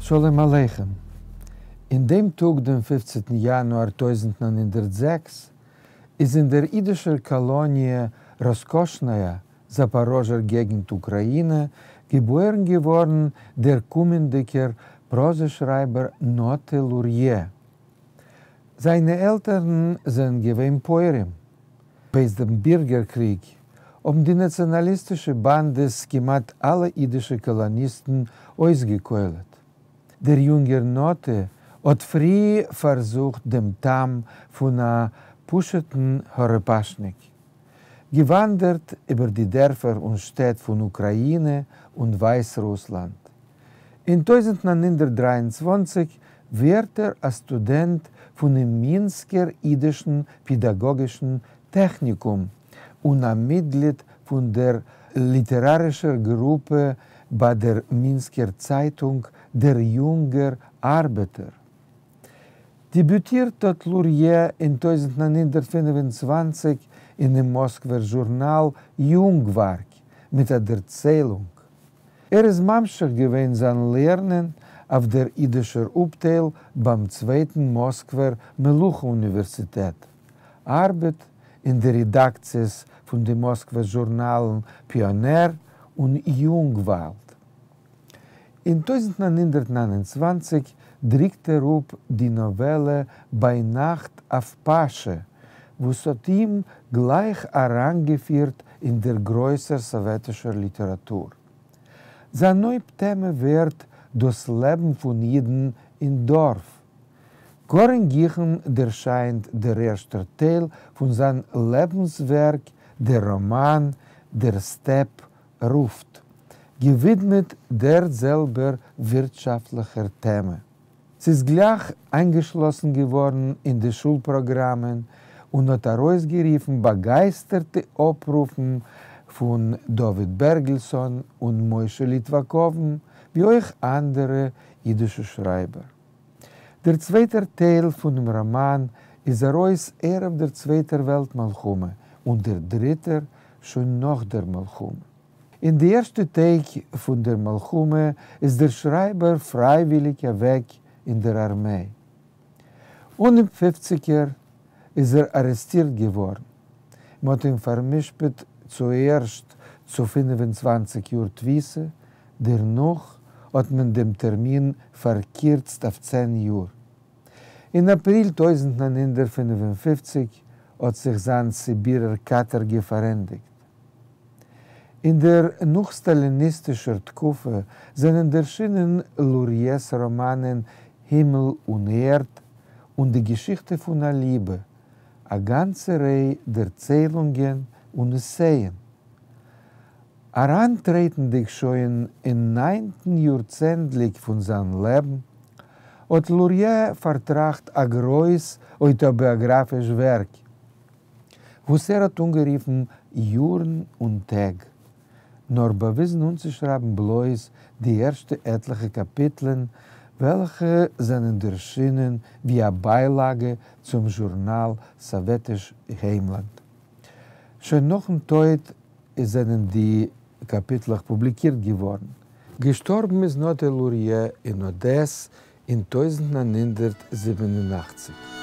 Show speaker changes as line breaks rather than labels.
שלום עליכם. אין דעם טאג דעם פופצנטן יאנואר 1906 איז אין דער אידישער קאלאניע ראסקאשנאיא, זאפאראזשער געגנט אוקראינע, געבוירן געווארן דער קומענדיגער פראזע-שרייבער נטע לוריא. זיינע עלטערן זענען געווען פויערים. בעת דעם בירגער-קריג האבן די נאציאנאליסטישע באנדעס כמעט אלע אידישע קאלאניסטן אויסגעקוילעט. דער יונגער נטע האט פרי פארזוכט דעם טעם פון א פשוט'ן הארעפאשניק. געוואנדערט איבער די דערפער און שטעט פון אוקראינע און ווייסרוסלאנד. אין 1923 ווערט ער א סטודענט פונעם מינסקער אידישן פעדאגאגישן טעכניקום און א מיטגליד פון דער ליטערארישער גרופע ביי דער מינסקער צייטונג דער יונגער ארבעטער. דעביוטירט האט לוריא אין 1925 אינעם מאסקווער זשורנאל יונגווארג מיט א דערציילונג. ער איז ממשיך געווען זיין לערנען אויף דער אידישער אפטייל ביים צווייטן מאסקווער מלוכה אוניווערסיטעט, ארבעט אין די רעדאקציעס פון די מאסקווער זשורנאלן פיאנער און יונגוואלד. אין 1929 דריקט ער אפ די נאוועלע ביינאכט אויף פאשע, וואס האט אים גלייך אריינגעפירט אין דער גרויסער סאוועטישער ליטעראטור. זיין הויפט טעמע ווערט דאס לעבן פון אידן אין דארף. גאר אין גיכן דערשיינט דער ערשטער טייל פון זיין לעבנסווערק, דער ראמאן דער סטעפ רופט, געווידמעט דער זעלבער ווירטשאפטליכער טעמע. ס'איז גלייך איינגעשלאסן געווארן אין די שול פראגראמען און האט ארויסגערופן באגייסטערטע אפרופן פון דוד בערגעלסאן און משה ליטוואקאוון, ווי אויך אנדערע אידישע שרייבער. דער צווייטער טייל פונעם ראמאן איז ארויס ערב דער צווייטער וועלט מלחמה און דער דריטער שוין נאך דער מלחמה. אין די ערשטע טעג פון דער מלחמה איז דער שרייבער פרייוויליג אוועק אין דער ארמיי. אנהייב פופציגער איז ער ארעסטירט געווארן. מ'האט אים פאר'משפט צוערשט צו 25 יאר תפיסה, דערנאך האט מען דעם טערמין פארקירצט אויף 10 יאר. אין אפריל 1955 האט זיך זיין סיבירער קאטארגע פארענדיגט. אין דער נאך-סטאליניסטישער תקופה זענען דערשינען לוריע'ס ראמאנען הימל און ערד און די געשיכטע פון א ליבע, א גאנצע ריי דערציילונגען און עסייען. אריינטרעטנדיג שוין אין ניינטן יארצענדליג פון זיין לעבן, האט לוריא פארטראכט א גרויס אויטאביאגראפיש ווערק, וואס ער האט אנגערופן יארן און טעג, נאר באוויזן אנצושרייבן בלויז די ערשטע עטליכע קאפיטלען, וועלכע זענען דערשינען ווי א ביילאגע צום זשורנאל סאוועטיש היימלאנד. שוין נאכן טויט זענען די קאפיטלעך פובליקירט געווארן. געשטארבן איז נטע לוריא אין אדעס אין 1987.